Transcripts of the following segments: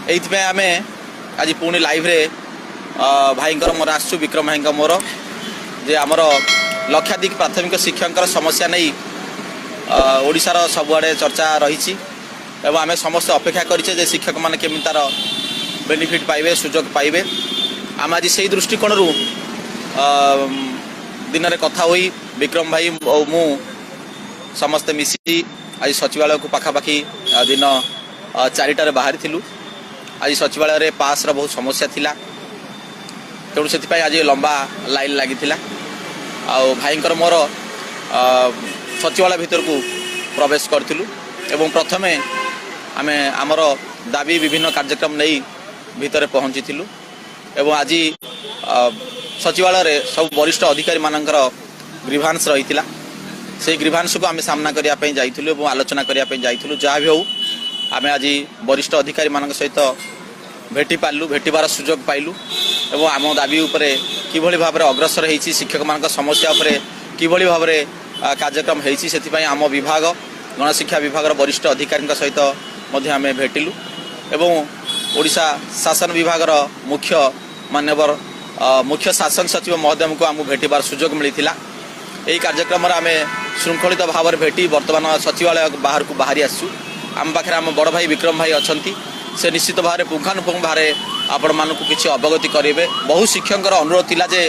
ଏଇଥିପାଇଁ ଆମେ ଆଜି ପୁଣି ଲାଇଭ୍ରେ ଭାଇଙ୍କର ମୋର ଆସିଛୁ, ବିକ୍ରମ ଭାଇଙ୍କ ମୋର, ଯେ ଆମର ଲକ୍ଷାଧିକ ପ୍ରାଥମିକ ଶିକ୍ଷକଙ୍କର ସମସ୍ୟା ନେଇ ଓଡ଼ିଶାର ସବୁଆଡ଼େ ଚର୍ଚ୍ଚା ରହିଛି ଏବଂ ଆମେ ସମସ୍ତେ ଅପେକ୍ଷା କରିଛେ ଯେ ଶିକ୍ଷକମାନେ କେମିତି ତାର ବେନିଫିଟ୍ ପାଇବେ, ସୁଯୋଗ ପାଇବେ। ଆମେ ଆଜି ସେଇ ଦୃଷ୍ଟିକୋଣରୁ ଦିନରେ କଥା ହୋଇ ବିକ୍ରମ ଭାଇ ଓ ମୁଁ ସମସ୍ତେ ମିଶି ଆଜି ସଚିବାଳୟକୁ ପାଖାପାଖି ଦିନ 4ଟାରେ ବାହାରିଥିଲୁ। ଆଜି ସଚିବାଳୟରେ ପାସ୍ର ବହୁତ ସମସ୍ୟା ଥିଲା, ତେଣୁ ସେଥିପାଇଁ ଆଜି ଲମ୍ବା ଲାଇନ୍ ଲାଗିଥିଲା। ଆଉ ଭାଇଙ୍କର ମୋର ସଚିବାଳୟ ଭିତରକୁ ପ୍ରବେଶ କରିଥିଲୁ ଏବଂ ପ୍ରଥମେ ଆମେ ଆମର ଦାବି ବିଭିନ୍ନ କାର୍ଯ୍ୟକ୍ରମ ନେଇ ଭିତରେ ପହଞ୍ଚିଥିଲୁ। ଏବଂ ଆଜି ସଚିବାଳୟରେ ସବୁ ବରିଷ୍ଠ ଅଧିକାରୀମାନଙ୍କର ଗ୍ରିଭାନ୍ସ ରହିଥିଲା। ସେଇ ଗ୍ରିଭାନ୍ସକୁ ଆମେ ସାମ୍ନା କରିବା ପାଇଁ ଯାଇଥିଲୁ ଏବଂ ଆଲୋଚନା କରିବା ପାଇଁ ଯାଇଥିଲୁ। ଯାହା ବି ହେଉ, ଆମେ ଆଜି ବରିଷ୍ଠ ଅଧିକାରୀମାନଙ୍କ ସହିତ ଭେଟି ପାରିଲୁ, ଭେଟିବାର ସୁଯୋଗ ପାଇଲୁ ଏବଂ ଆମ ଦାବି ଉପରେ କିଭଳି ଭାବରେ ଅଗ୍ରସର ହେଇଛି, ଶିକ୍ଷକମାନଙ୍କ ସମସ୍ୟା ଉପରେ କିଭଳି ଭାବରେ କାର୍ଯ୍ୟକ୍ରମ ହେଇଛି, ସେଥିପାଇଁ ଆମ ବିଭାଗ ଗଣଶିକ୍ଷା ବିଭାଗର ବରିଷ୍ଠ ଅଧିକାରୀଙ୍କ ସହିତ ମଧ୍ୟ ଆମେ ଭେଟିଲୁ ଏବଂ ଓଡ଼ିଶା ଶାସନ ବିଭାଗର ମୁଖ୍ୟ ମାନ୍ୟବର ମୁଖ୍ୟ ଶାସନ ସଚିବ ମହୋଦୟଙ୍କୁ ଆମକୁ ଭେଟିବାର ସୁଯୋଗ ମିଳିଥିଲା। ଏହି କାର୍ଯ୍ୟକ୍ରମରେ ଆମେ ଶୃଙ୍ଖଳିତ ଭାବରେ ଭେଟି ବର୍ତ୍ତମାନ ସଚିବାଳୟ ବାହାରକୁ ବାହାରି ଆସିଛୁ। ଆମ ପାଖରେ ଆମ ବଡ଼ ଭାଇ ବିକ୍ରମ ଭାଇ ଅଛନ୍ତି। ସେ ନିଶ୍ଚିତ ଭାବରେ ପୁଙ୍ଖାନୁପୁଙ୍ଖ ଭାବରେ ଆପଣମାନଙ୍କୁ କିଛି ଅବଗତି କରିବେ। ବହୁ ଶିକ୍ଷକଙ୍କର ଅନୁରୋଧ ଥିଲା ଯେ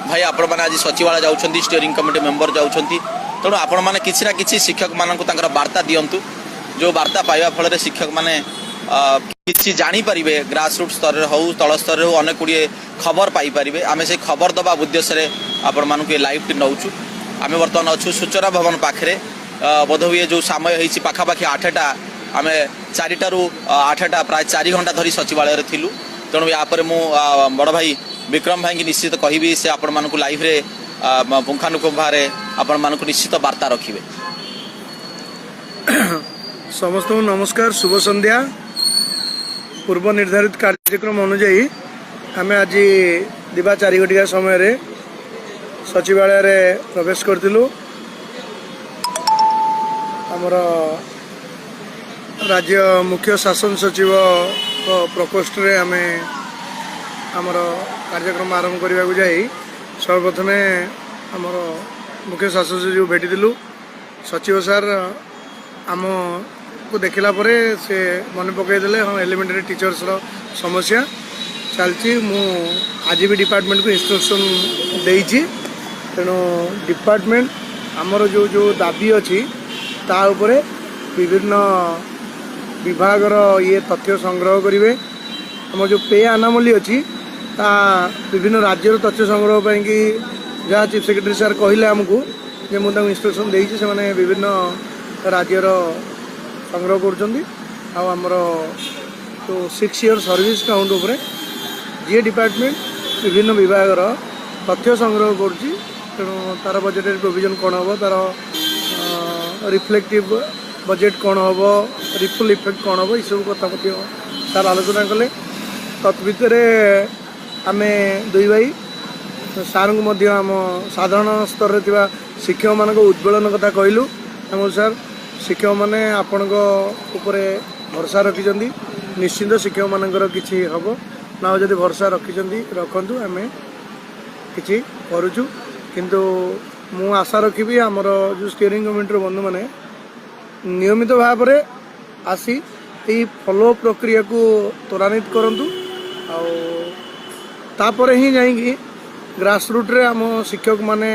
ଭାଇ, ଆପଣମାନେ ଆଜି ସଚିବାଳୟ ଯାଉଛନ୍ତି, ଷ୍ଟିୟରିଂ କମିଟି ମେମ୍ବର ଯାଉଛନ୍ତି, ତେଣୁ ଆପଣମାନେ କିଛି ନା କିଛି ଶିକ୍ଷକମାନଙ୍କୁ ତାଙ୍କର ବାର୍ତ୍ତା ଦିଅନ୍ତୁ, ଯେଉଁ ବାର୍ତ୍ତା ପାଇବା ଫଳରେ ଶିକ୍ଷକମାନେ କିଛି ଜାଣିପାରିବେ, ଗ୍ରାସ ରୁଟ୍ ସ୍ତରରେ ହଉ, ତଳ ସ୍ତରରେ ହଉ, ଅନେକ ଗୁଡ଼ିଏ ଖବର ପାଇପାରିବେ। ଆମେ ସେଇ ଖବର ଦେବା ଉଦ୍ଦେଶ୍ୟରେ ଆପଣମାନଙ୍କୁ ଏ ଲାଇଭ୍ଟି ନେଉଛୁ। ଆମେ ବର୍ତ୍ତମାନ ଅଛୁ ସୂଚନା ଭବନ ପାଖରେ। ବୋଧହୁଏ ଯେଉଁ ସମୟ ହେଇଛି ପାଖାପାଖି 8ଟା, ଆମେ 4ଟାରୁ 8ଟା, ପ୍ରାୟ 4 ଘଣ୍ଟା ଧରି ସଚିବାଳୟରେ ଥିଲୁ। ତେଣୁ ୟା ପରେ ମୁଁ ବଡ଼ ଭାଇ ବିକ୍ରମ ଭାଇଙ୍କି ନିଶ୍ଚିତ କହିବି, ସେ ଆପଣମାନଙ୍କୁ ଲାଇଭ୍ରେ ପୁଙ୍ଖାନୁପୁଙ୍ଖ ଭାବରେ ଆପଣମାନଙ୍କୁ ନିଶ୍ଚିତ ବାର୍ତ୍ତା ରଖିବେ। ସମସ୍ତଙ୍କୁ ନମସ୍କାର, ଶୁଭ ସନ୍ଧ୍ୟା। ପୂର୍ବ ନିର୍ଦ୍ଧାରିତ କାର୍ଯ୍ୟକ୍ରମ ଅନୁଯାୟୀ ଆମେ ଆଜି ଦିବା 4 ଘଟିକା ସମୟରେ ସଚିବାଳୟରେ ପ୍ରବେଶ କରିଥିଲୁ। ଆମର ରାଜ୍ୟ ମୁଖ୍ୟ ଶାସନ ସଚିବଙ୍କ ପ୍ରକୋଷ୍ଠରେ ଆମେ ଆମର କାର୍ଯ୍ୟକ୍ରମ ଆରମ୍ଭ କରିବାକୁ ଯାଇ ସର୍ବପ୍ରଥମେ ଆମର ମୁଖ୍ୟ ଶାସନ ସଚିବ ଭେଟିଥିଲୁ। ସଚିବ ସାର୍ ଆମକୁ ଦେଖିଲା ପରେ ସେ ମନେ ପକାଇଦେଲେ, ହଁ, ଏଲିମେଣ୍ଟାରୀ ଟିଚର୍ସର ସମସ୍ୟା ଚାଲିଛି, ମୁଁ ଆଜି ବି ଡିପାର୍ଟମେଣ୍ଟକୁ ଇନଷ୍ଟ୍ରକ୍ସନ୍ ଦେଇଛି। ତେଣୁ ଡିପାର୍ଟମେଣ୍ଟ ଆମର ଯେଉଁ ଯେଉଁ ଦାବି ଅଛି, ତା ଉପରେ ବିଭିନ୍ନ ବିଭାଗର ଇଏ ତଥ୍ୟ ସଂଗ୍ରହ କରିବେ। ଆମର ଯେଉଁ ପେ ଆନାମଲି ଅଛି, ତା ବିଭିନ୍ନ ରାଜ୍ୟର ତଥ୍ୟ ସଂଗ୍ରହ ପାଇଁକି ଯାହା ଚିଫ୍ ସେକ୍ରେଟାରୀ ସାର୍ କହିଲେ ଆମକୁ ଯେ ମୁଁ ତାଙ୍କୁ ଇନଷ୍ଟ୍ରକ୍ସନ୍ ଦେଇଛି, ସେମାନେ ବିଭିନ୍ନ ରାଜ୍ୟର ସଂଗ୍ରହ କରୁଛନ୍ତି। ଆଉ ଆମର ଯେଉଁ 6 ଇୟର୍ ସର୍ଭିସ୍ କାଉଣ୍ଟ ଉପରେ ଯିଏ ଡିପାର୍ଟମେଣ୍ଟ ବିଭିନ୍ନ ବିଭାଗର ତଥ୍ୟ ସଂଗ୍ରହ କରୁଛି, ତେଣୁ ତା'ର ବଜେଟରୀ ପ୍ରୋଭିଜନ୍ କ'ଣ ହେବ, ତା'ର ରିଫ୍ଲେକ୍ଟିଭ୍ ବଜେଟ୍ କ'ଣ ହେବ, ରିପଲ୍ ଇଫେକ୍ଟ କ'ଣ ହେବ, ଏସବୁ କଥା ମଧ୍ୟ ସାର୍ ଆଲୋଚନା କଲେ। ତତ୍ ଭିତରେ ଆମେ ଦୁଇ ଭାଇ ସାର୍ଙ୍କୁ ମଧ୍ୟ ଆମ ସାଧାରଣ ସ୍ତରରେ ଥିବା ଶିକ୍ଷକମାନଙ୍କ ଉଦ୍ବେଳନ କଥା କହିଲୁ। ଆମ ସାର୍, ଶିକ୍ଷକମାନେ ଆପଣଙ୍କ ଉପରେ ଭରସା ରଖିଛନ୍ତି, ନିଶ୍ଚିନ୍ତ ଶିକ୍ଷକମାନଙ୍କର କିଛି ହେବ ନା? ଆଉ ଯଦି ଭରସା ରଖିଛନ୍ତି ରଖନ୍ତୁ, ଆମେ କିଛି କରୁଛୁ। କିନ୍ତୁ ମୁଁ ଆଶା ରଖିବି ଆମର ଯେଉଁ ଷ୍ଟିୟରିଂ କମିଟିର ବନ୍ଧୁମାନେ ନିୟମିତ ଭାବରେ ଆସି ଏଇ ଫଲୋ ପ୍ରକ୍ରିୟାକୁ ତ୍ୱରାନ୍ୱିତ କରନ୍ତୁ। ଆଉ ତାପରେ ହିଁ ଯାଇକି ଗ୍ରାସରୁଟ୍ରେ ଆମ ଶିକ୍ଷକମାନେ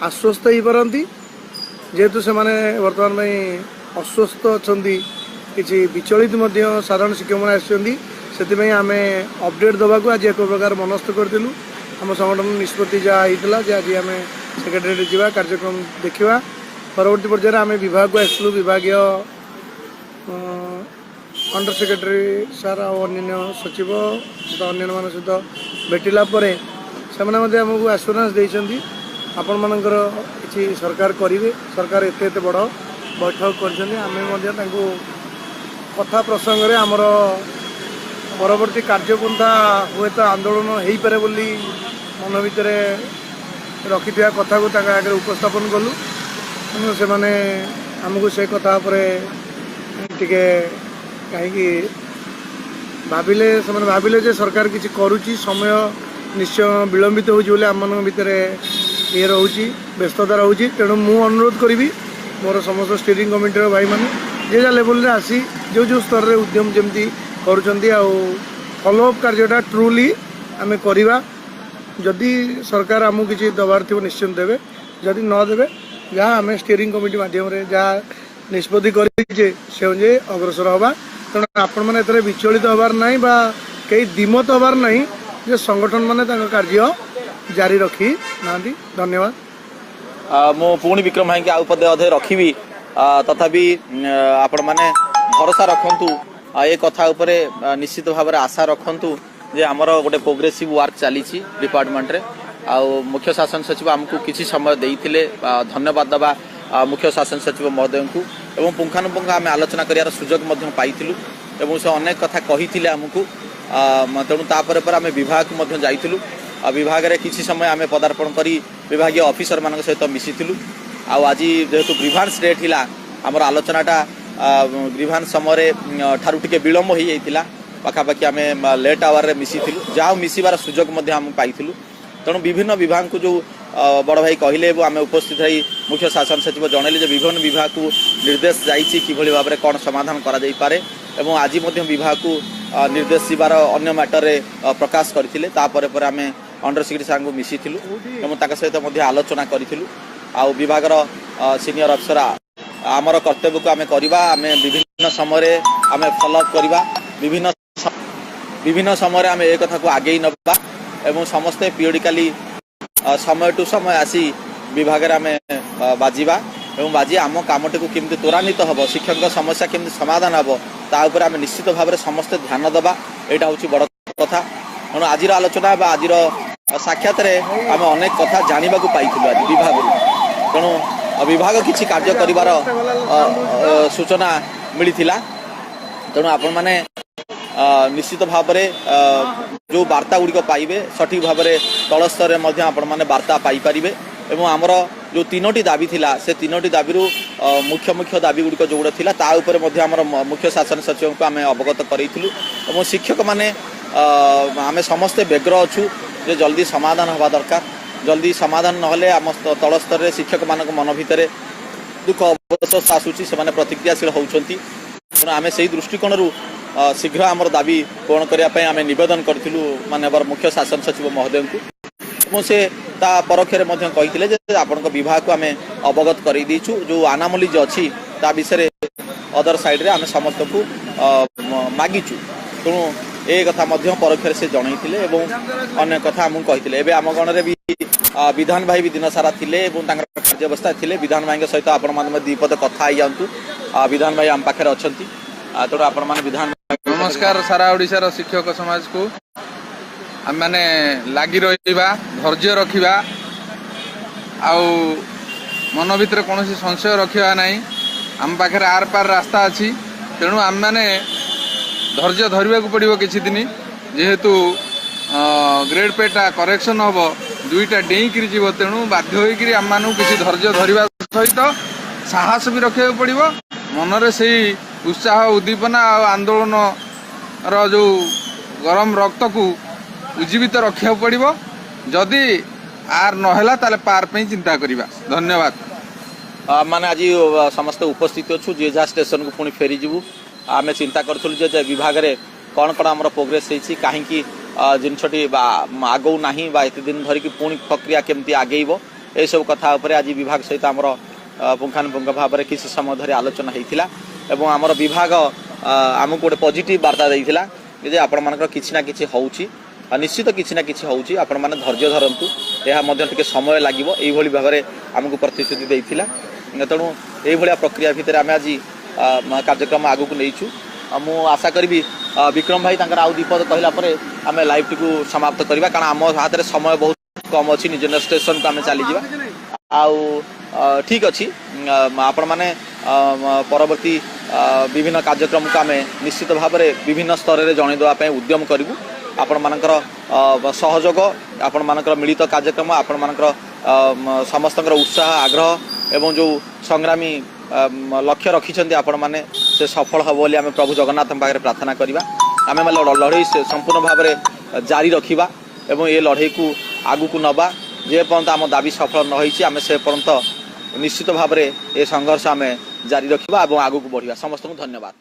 ଆଶ୍ୱସ୍ତ ହେଇପାରନ୍ତି। ଯେହେତୁ ସେମାନେ ବର୍ତ୍ତମାନ ପାଇଁ ଅସ୍ୱସ୍ଥ ଅଛନ୍ତି, କିଛି ବିଚଳିତ ମଧ୍ୟ ସାଧାରଣ ଶିକ୍ଷକମାନେ ଆସିଛନ୍ତି, ସେଥିପାଇଁ ଆମେ ଅପଡ଼େଟ୍ ଦେବାକୁ ଆଜି ଏକ ପ୍ରକାର ମନସ୍ଥ କରିଥିଲୁ। ଆମ ସଂଗଠନ ନିଷ୍ପତ୍ତି ଯାହା ହେଇଥିଲା ଯେ ଆଜି ଆମେ ସେକ୍ରେଟାରିଏଟ୍ ଯିବା, କାର୍ଯ୍ୟକ୍ରମ ଦେଖିବା। ପରବର୍ତ୍ତୀ ପର୍ଯ୍ୟାୟରେ ଆମେ ବିଭାଗକୁ ଆସିଥିଲୁ। ବିଭାଗୀୟ ଅଣ୍ଡର ସେକ୍ରେଟାରୀ ସାର୍ ଆଉ ଅନ୍ୟାନ୍ୟ ସଚିବ ତଥା ଅନ୍ୟାନ୍ୟମାନଙ୍କ ସହିତ ଭେଟିଲା ପରେ ସେମାନେ ମଧ୍ୟ ଆମକୁ ଆସୁରାନ୍ସ ଦେଇଛନ୍ତି, ଆପଣମାନଙ୍କର କିଛି ସରକାର କରିବେ, ସରକାର ଏତେ ଏତେ ବଡ଼ ବୈଠକ କରିଛନ୍ତି। ଆମେ ମଧ୍ୟ ତାଙ୍କୁ କଥା ପ୍ରସଙ୍ଗରେ ଆମର ପରବର୍ତ୍ତୀ କାର୍ଯ୍ୟପନ୍ଥା ହୁଏତ ଆନ୍ଦୋଳନ ହେଇପାରେ ବୋଲି ମନ ଭିତରେ ରଖିଥିବା କଥାକୁ ତାଙ୍କ ଆଗରେ ଉପସ୍ଥାପନ କଲୁ। ତେଣୁ ସେମାନେ ଆମକୁ ସେ କଥା ଉପରେ ଟିକେ କାହିଁକି ଭାବିଲେ, ସେମାନେ ଭାବିଲେ ଯେ ସରକାର କିଛି କରୁଛି, ସମୟ ନିଶ୍ଚୟ ବିଳମ୍ବିତ ହେଉଛି ବୋଲି ଆମମାନଙ୍କ ଭିତରେ ଇଏ ରହୁଛି, ବ୍ୟସ୍ତତା ରହୁଛି। ତେଣୁ ମୁଁ ଅନୁରୋଧ କରିବି ମୋର ସମସ୍ତ ଷ୍ଟିରିଂ କମିଟିର ଭାଇମାନେ ଯେ ଯାହା ଲେଭେଲରେ ଆସି ଯେଉଁ ଯେଉଁ ସ୍ତରରେ ଉଦ୍ୟମ ଯେମିତି କରୁଛନ୍ତି, ଆଉ ଫଲୋଅପ୍ କାର୍ଯ୍ୟଟା ଟ୍ରୁଲି ଆମେ କରିବା। ଯଦି ସରକାର ଆମକୁ କିଛି ଦେବାର ଥିବ, ନିଶ୍ଚୟ ଦେବେ। ଯଦି ନ ଦେବେ, ଯାହା ଆମେ ଷ୍ଟିୟରିଂ କମିଟି ମାଧ୍ୟମରେ ଯାହା ନିଷ୍ପତ୍ତି କରିଛେ, ସେ ଅନୁଯାୟୀ ଅଗ୍ରସର ହେବା। ତେଣୁ ଆପଣମାନେ ଏଥିରେ ବିଚଳିତ ହେବାର ନାହିଁ ବା କେହି ଦ୍ୱିମତ ହେବାର ନାହିଁ ଯେ ସଂଗଠନ ମାନେ ତାଙ୍କ କାର୍ଯ୍ୟ ଜାରି ରଖି ନାହାନ୍ତି। ଧନ୍ୟବାଦ। ମୁଁ ପୁଣି ବିକ୍ରମ ଭାଇକି ଆଉ ପଦେ ଅଧେ ରଖିବି। ତଥାପି ଆପଣମାନେ ଭରସା ରଖନ୍ତୁ ଏ କଥା ଉପରେ, ନିଶ୍ଚିତ ଭାବରେ ଆଶା ରଖନ୍ତୁ ଯେ ଆମର ଗୋଟେ ପ୍ରୋଗ୍ରେସିଭ ୱାର୍କ ଚାଲିଛି ଡିପାର୍ଟମେଣ୍ଟରେ। ଆଉ ମୁଖ୍ୟ ଶାସନ ସଚିବ ଆମକୁ କିଛି ସମୟ ଦେଇଥିଲେ, ଧନ୍ୟବାଦ ଦେବା ମୁଖ୍ୟ ଶାସନ ସଚିବ ମହୋଦୟଙ୍କୁ। ଏବଂ ପୁଙ୍ଖାନୁପୁଙ୍ଖ ଆମେ ଆଲୋଚନା କରିବାର ସୁଯୋଗ ମଧ୍ୟ ପାଇଥିଲୁ ଏବଂ ସେ ଅନେକ କଥା କହିଥିଲେ ଆମକୁ। ତେଣୁ ତାପରେ ପରେ ଆମେ ବିଭାଗକୁ ମଧ୍ୟ ଯାଇଥିଲୁ ଆଉ ବିଭାଗରେ କିଛି ସମୟ ଆମେ ପଦାର୍ପଣ କରି ବିଭାଗୀୟ ଅଫିସରମାନଙ୍କ ସହିତ ମିଶିଥିଲୁ। ଆଉ ଆଜି ଯେହେତୁ ଗ୍ରିଭାନ୍ସ ଡେ ଥିଲା, ଆମର ଆଲୋଚନାଟା ଗ୍ରିଭାନ୍ସ ସମୟରେ ଠାରୁ ଟିକେ ବିଳମ୍ବ ହେଇଯାଇଥିଲା। ପାଖାପାଖି ଆମେ ଲେଟ୍ ଆୱାରରେ ମିଶିଥିଲୁ, ଯାହା ହଉ ମିଶିବାର ସୁଯୋଗ ମଧ୍ୟ ଆମେ ପାଇଥିଲୁ। ତେଣୁ ବିଭିନ୍ନ ବିଭାଗକୁ ଯେଉଁ ବଡ଼ ଭାଇ କହିଲେ ଏବଂ ଆମେ ଉପସ୍ଥିତ ହୋଇ ମୁଖ୍ୟ ଶାସନ ସଚିବ ଜଣାଇଲେ ଯେ ବିଭିନ୍ନ ବିଭାଗକୁ ନିର୍ଦ୍ଦେଶ ଯାଇଛି କିଭଳି ଭାବରେ କ'ଣ ସମାଧାନ କରାଯାଇପାରେ ଏବଂ ଆଜି ମଧ୍ୟ ବିଭାଗକୁ ନିର୍ଦ୍ଦେଶ ଯିବାର ଅନ୍ୟ ମ୍ୟାଟରରେ ପ୍ରକାଶ କରିଥିଲେ। ତାପରେ ପରେ ଆମେ ଅଣ୍ଡର ସେକ୍ରେଟାରୀ ସାଙ୍ଗକୁ ମିଶିଥିଲୁ ଏବଂ ତାଙ୍କ ସହିତ ମଧ୍ୟ ଆଲୋଚନା କରିଥିଲୁ। ଆଉ ବିଭାଗର ସିନିୟର ଅଫିସର, ଆମର କର୍ତ୍ତବ୍ୟକୁ ଆମେ କରିବା। ଆମେ ବିଭିନ୍ନ ସମୟରେ ଆମେ ଫଲୋଅପ୍ କରିବା, ବିଭିନ୍ନ ବିଭିନ୍ନ ସମୟରେ ଆମେ ଏ କଥାକୁ ଆଗେଇ ନେବା ଏବଂ ସମସ୍ତେ ପିରିୟଡ଼ିକାଲି ସମୟ ଟୁ ସମୟ ଆସି ବିଭାଗରେ ଆମେ ବାଜିବା ଏବଂ ବାଜି ଆମ କାମଟିକୁ କେମିତି ତ୍ୱରାନ୍ୱିତ ହେବ, ଶିକ୍ଷକଙ୍କ ସମସ୍ୟା କେମିତି ସମାଧାନ ହେବ, ତା ଉପରେ ଆମେ ନିଶ୍ଚିତ ଭାବରେ ସମସ୍ତେ ଧ୍ୟାନ ଦେବା। ଏଇଟା ହେଉଛି ବଡ଼ କଥା। ତେଣୁ ଆଜିର ଆଲୋଚନା ବା ଆଜିର ସାକ୍ଷାତରେ ଆମେ ଅନେକ କଥା ଜାଣିବାକୁ ପାଇଥିଲୁ ଆଜି ବିଭାଗରୁ। ତେଣୁ ବିଭାଗ କିଛି କାର୍ଯ୍ୟ କରିବାର ସୂଚନା ମିଳିଥିଲା। ତେଣୁ ଆପଣମାନେ ନିଶ୍ଚିତ ଭାବରେ ଯେଉଁ ବାର୍ତ୍ତା ଗୁଡ଼ିକ ପାଇବେ, ସଠିକ୍ ଭାବରେ ତଳ ସ୍ତରରେ ମଧ୍ୟ ଆପଣମାନେ ବାର୍ତ୍ତା ପାଇପାରିବେ। ଏବଂ ଆମର ଯେଉଁ ତିନୋଟି ଦାବି ଥିଲା, ସେ ତିନୋଟି ଦାବିରୁ ମୁଖ୍ୟ ମୁଖ୍ୟ ଦାବି ଗୁଡ଼ିକ ଯେଉଁଗୁଡ଼ା ଥିଲା, ତା ଉପରେ ମଧ୍ୟ ଆମର ମୁଖ୍ୟ ଶାସନ ସଚିବଙ୍କୁ ଆମେ ଅବଗତ କରାଇଥିଲୁ। ଏବଂ ଶିକ୍ଷକମାନେ ଆମେ ସମସ୍ତେ ବ୍ୟଗ୍ର ଅଛୁ ଯେ ଜଲ୍ଦି ସମାଧାନ ହେବା ଦରକାର। ଜଲ୍ଦି ସମାଧାନ ନହେଲେ ଆମ ତଳ ସ୍ତରରେ ଶିକ୍ଷକମାନଙ୍କ ମନ ଭିତରେ ଦୁଃଖ ଅବଶୋଷ ଆସୁଛି, ସେମାନେ ପ୍ରତିକ୍ରିୟାଶୀଳ ହେଉଛନ୍ତି। ତେଣୁ ଆମେ ସେଇ ଦୃଷ୍ଟିକୋଣରୁ ଶୀଘ୍ର ଆମର ଦାବି ପୂରଣ କରିବା ପାଇଁ ଆମେ ନିବେଦନ କରିଥିଲୁ ମାନ୍ୟବର ମୁଖ୍ୟ ଶାସନ ସଚିବ ମହୋଦୟଙ୍କୁ। ଏବଂ ସେ ତା ପରୋକ୍ଷରେ ମଧ୍ୟ କହିଥିଲେ ଯେ ଆପଣଙ୍କ ବିଭାଗକୁ ଆମେ ଅବଗତ କରାଇ ଦେଇଛୁ, ଯେଉଁ ଆନାମଲିଜ୍ ଅଛି ତା ବିଷୟରେ ଅଦର ସାଇଡ଼ରେ ଆମେ ସମସ୍ତଙ୍କୁ ମାଗିଛୁ। ତେଣୁ ଏ କଥା ମଧ୍ୟ ପରୋକ୍ଷରେ ସେ ଜଣାଇଥିଲେ ଏବଂ ଅନ୍ୟ କଥା ଆମକୁ କହିଥିଲେ। ଏବେ ଆମ ଗଣରେ ବି ବିଧାନ ଭାଇ ବି ଦିନ ସାରା ଥିଲେ ଏବଂ ତାଙ୍କର କାର୍ଯ୍ୟବ୍ୟସ୍ଥା ଥିଲେ। ବିଧାନ ଭାଇଙ୍କ ସହିତ ଆପଣମାନେ ମଧ୍ୟ ଦୁଇ ପଦ କଥା ହେଇଯାଆନ୍ତୁ। ବିଧାନ ଭାଇ ଆମ ପାଖରେ ଅଛନ୍ତି। ତେଣୁ ଆପଣମାନେ ବିଧାନ ନମସ୍କାର ସାରା ଓଡ଼ିଶାର ଶିକ୍ଷକ ସମାଜକୁ। ଆମେମାନେ ଲାଗି ରହିବା, ଧୈର୍ଯ୍ୟ ରଖିବା ଆଉ ମନ ଭିତରେ କୌଣସି ସଂଶୟ ରଖିବା ନାହିଁ। ଆମ ପାଖରେ ଆର ପାର ରାସ୍ତା ଅଛି। ତେଣୁ ଆମେମାନେ ଧୈର୍ଯ୍ୟ ଧରିବାକୁ ପଡ଼ିବ କିଛି ଦିନ। ଯେହେତୁ ଗ୍ରେଡ୍ ପେଟା କରେକ୍ସନ୍ ହେବ, ଦୁଇଟା ଡେଇଁକିରି ଯିବ, ତେଣୁ ବାଧ୍ୟ ହୋଇକିରି ଆମମାନଙ୍କୁ କିଛି ଧୈର୍ଯ୍ୟ ଧରିବା ସହିତ ସାହସ ବି ରଖିବାକୁ ପଡ଼ିବ। ମନରେ ସେଇ ଉତ୍ସାହ, ଉଦ୍ଦୀପନା ଆଉ ଆନ୍ଦୋଳନର ଯେଉଁ ଗରମ ରକ୍ତକୁ ଉଜ୍ଜୀବିତ ରଖିବାକୁ ପଡ଼ିବ। ଯଦି ଆର ନହେଲା, ତାହେଲେ ପାର ପାଇଁ ଚିନ୍ତା କରିବା। ଧନ୍ୟବାଦ। ମାନେ ଆଜି ସମସ୍ତେ ଉପସ୍ଥିତ ଅଛୁ, ଯିଏ ଯାହା ଷ୍ଟେସନକୁ ପୁଣି ଫେରିଯିବୁ। ଆମେ ଚିନ୍ତା କରୁଥିଲୁ ଯେ ବିଭାଗରେ କ'ଣ କ'ଣ ଆମର ପ୍ରୋଗ୍ରେସ୍ ହେଇଛି, କାହିଁକି ଜିନିଷଟି ବା ଆଗଉ ନାହିଁ ବା ଏତେ ଦିନ ଧରିକି ପୁଣି ପ୍ରକ୍ରିୟା କେମିତି ଆଗେଇବ, ଏସବୁ କଥା ଉପରେ ଆଜି ବିଭାଗ ସହିତ ଆମର ପୁଙ୍ଖାନୁପୁଙ୍ଖ ଭାବରେ କିଛି ସମୟ ଧରି ଆଲୋଚନା ହେଇଥିଲା। ଏବଂ ଆମର ବିଭାଗ ଆମକୁ ଗୋଟେ ପଜିଟିଭ ବାର୍ତ୍ତା ଦେଇଥିଲା ଯେ ଆପଣମାନଙ୍କର କିଛି ନା କିଛି ହେଉଛି ଆଉ ନିଶ୍ଚିତ କିଛି ନା କିଛି ହେଉଛି, ଆପଣମାନେ ଧୈର୍ଯ୍ୟ ଧରନ୍ତୁ, ଏହା ମଧ୍ୟ ଟିକେ ସମୟ ଲାଗିବ, ଏଇଭଳି ଭାବରେ ଆମକୁ ପ୍ରତିଶ୍ରୁତି ଦେଇଥିଲା। ତେଣୁ ଏଇଭଳିଆ ପ୍ରକ୍ରିୟା ଭିତରେ ଆମେ ଆଜି କାର୍ଯ୍ୟକ୍ରମ ଆଗକୁ ନେଇଛୁ। ଆଉ ମୁଁ ଆଶା କରିବି ବିକ୍ରମ ଭାଇ ତାଙ୍କର ଆଉ ଦୁଇ ପଦ କହିଲା ପରେ ଆମେ ଲାଇଭଟିକୁ ସମାପ୍ତ କରିବା, କାରଣ ଆମ ହାତରେ ସମୟ ବହୁତ କମ୍ ଅଛି। ନିଜ ନିଜ ଷ୍ଟେସନକୁ ଆମେ ଚାଲିଯିବା। ଆଉ ଠିକ୍ ଅଛି, ଆପଣମାନେ ପରବର୍ତ୍ତୀ ବିଭିନ୍ନ କାର୍ଯ୍ୟକ୍ରମକୁ ଆମେ ନିଶ୍ଚିତ ଭାବରେ ବିଭିନ୍ନ ସ୍ତରରେ ଜଣାଇ ଦେବା ପାଇଁ ଉଦ୍ୟମ କରିବୁ। ଆପଣମାନଙ୍କର ସହଯୋଗ, ଆପଣମାନଙ୍କର ମିଳିତ କାର୍ଯ୍ୟକ୍ରମ, ଆପଣମାନଙ୍କର ସମସ୍ତଙ୍କର ଉତ୍ସାହ, ଆଗ୍ରହ ଏବଂ ଯେଉଁ ସଂଗ୍ରାମୀ ଲକ୍ଷ୍ୟ ରଖିଛନ୍ତି ଆପଣମାନେ, ସେ ସଫଳ ହେବ ବୋଲି ଆମେ ପ୍ରଭୁ ଜଗନ୍ନାଥଙ୍କ ପାଖରେ ପ୍ରାର୍ଥନା କରିବା। ଆମେ ଲଢ଼େଇ ସମ୍ପୂର୍ଣ୍ଣ ଭାବରେ ଜାରି ରଖିବା ଏବଂ ଏ ଲଢ଼େଇକୁ ଆଗକୁ ନେବା। ଯେପର୍ଯ୍ୟନ୍ତ ଆମ ଦାବି ସଫଳ ନ ହୋଇଛି, ଆମେ ସେ ପର୍ଯ୍ୟନ୍ତ ନିଶ୍ଚିତ ଭାବରେ ଏ ସଂଘର୍ଷ ଆମେ ଜାରି ରଖିବା ଏବଂ ଆଗକୁ ବଢ଼ିବା। ସମସ୍ତଙ୍କୁ ଧନ୍ୟବାଦ।